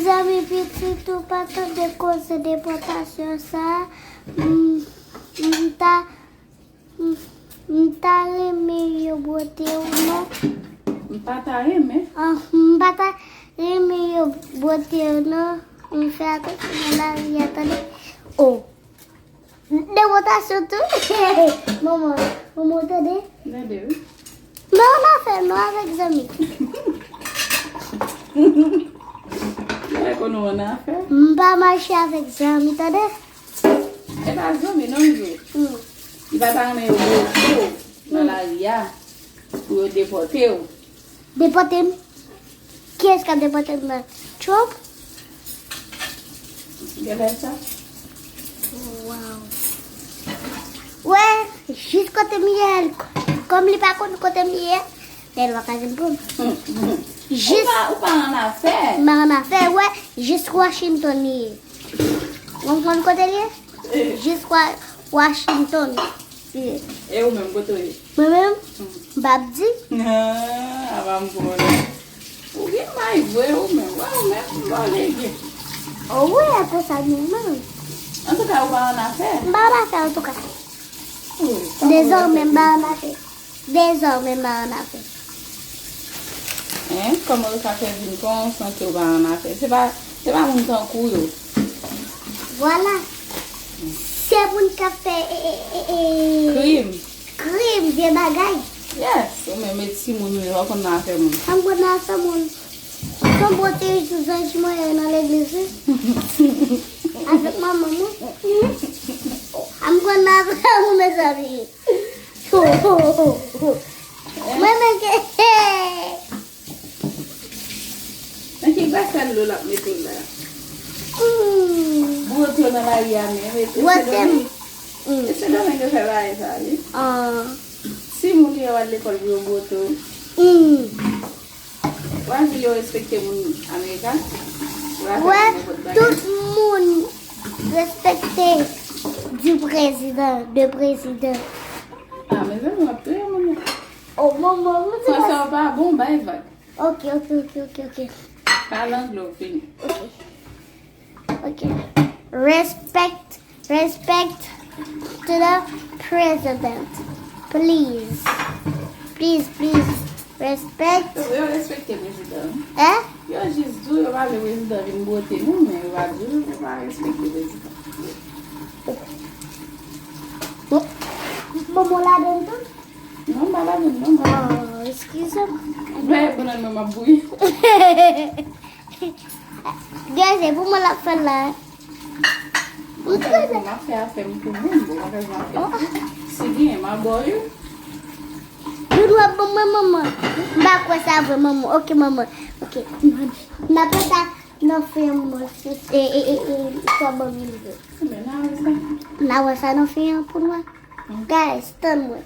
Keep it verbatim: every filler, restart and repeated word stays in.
Zanmi pitit ou pa tande koze depòtasyon sa a, m, m ta, m, m ta renmen yo bwote w non. M pa ta renmen? Ah, m pa ta renmen yo bwote w non. M fè atansyon nan lari a, tande. Oh. Depòtasyon tou. Manman, manman, tande. Tande, wi. M pa konn afè non avèk zanmi. Lè konn ou ann afè. M pa mache avèk zanmi, tande. E pa zanmi non, m di w. Hmm. Li pa ta renmen yo bwote w nan lari a pou yo depòte w. Depòte m? Kiyès k ap depòte m nan? Trump? Genlè sa. Wow. Wè, jis kote m ye a, kòm li pa konn kote m ye a, men l pa ka vin pran m. Jis. Ou pa, ou pa ann afè. M pa ann afè, wè, jis Washington li ye. Ou konn kote l ye? Eh. Jis Wa-, Washington. Ye. E ou menm, kote w ye? Mwen menm? Hmm. M p ap di. Ah, apa m konnen. Ou gen may vre, ou menm. Wè, ou menm, m pa lege. Oh, wi, apre sa, nou menm. Antouka, ou pa ann afè. M pa ann afè, antouka. Wi, pa ann afè. Dezòmè, m pa ann afè. Dezòmè, m pa ann afè. Hein? Kòman yo ka fè vin pran w san ke w pa ann afè? Se pa, se pa moun tankou w yo. Vwala. Se moun k ap fè, e, e, e, e, krim. Krim, vye bagay. Yes, ou menm e timoun ou ye, w ap konn nan afè moun. An konn nan afè moun. Son bwote sou zanj mwen nan legliz, wi. Avèk manman mwen. An konn nan afè moun, mezanmi. Mwen menm ke. Nan ki gras sa dlo l ap mete la? Hmm. Bwote w nan lari a menm. E, e Sendomeng, e Sendomeng yo fè bagay sa, wi. Ah. Timoun yo al lekòl pou yo bwote w. Hmm. W a di yo respekte moun Amerika? Wè, tout moun respekte du président, de président. Ah, mezanmi, w ap touye moun nan. Oh, manman, ou di Franse a pa bon, bay vag. Ok, ok, ok, ok, ok. Pale angle w fini. Ok. Ok. Respect, respect to the president. Please. Please, please. Respect. Yo, yo respekte prezidan. Hein? Yo jis di w yo pa vle prezidan vin bwote nou, men yo pa di w yo pa respekte prezidan. Manman ladann tou? Non, m pa ladann, non, m pa ladann. Oh, eskize m. Bay bannann mwen, m ap bouyi. Guys, se pou mwen l ap fè l la. Ou tande? M ap fè afè m pou mwen, m pa bezwen afè. Oh. Si genyen, m a ba w yo. Youn w ap ban mwen, manman. M pa kwè sa vre, manman. Ok, manman. Ok. N ap fè sa nan fen an, manman. E, e, e, e, sa ban m vre. Men n a wè sa. N a wè sa nan fen an pou nou. Guys, tann mwen.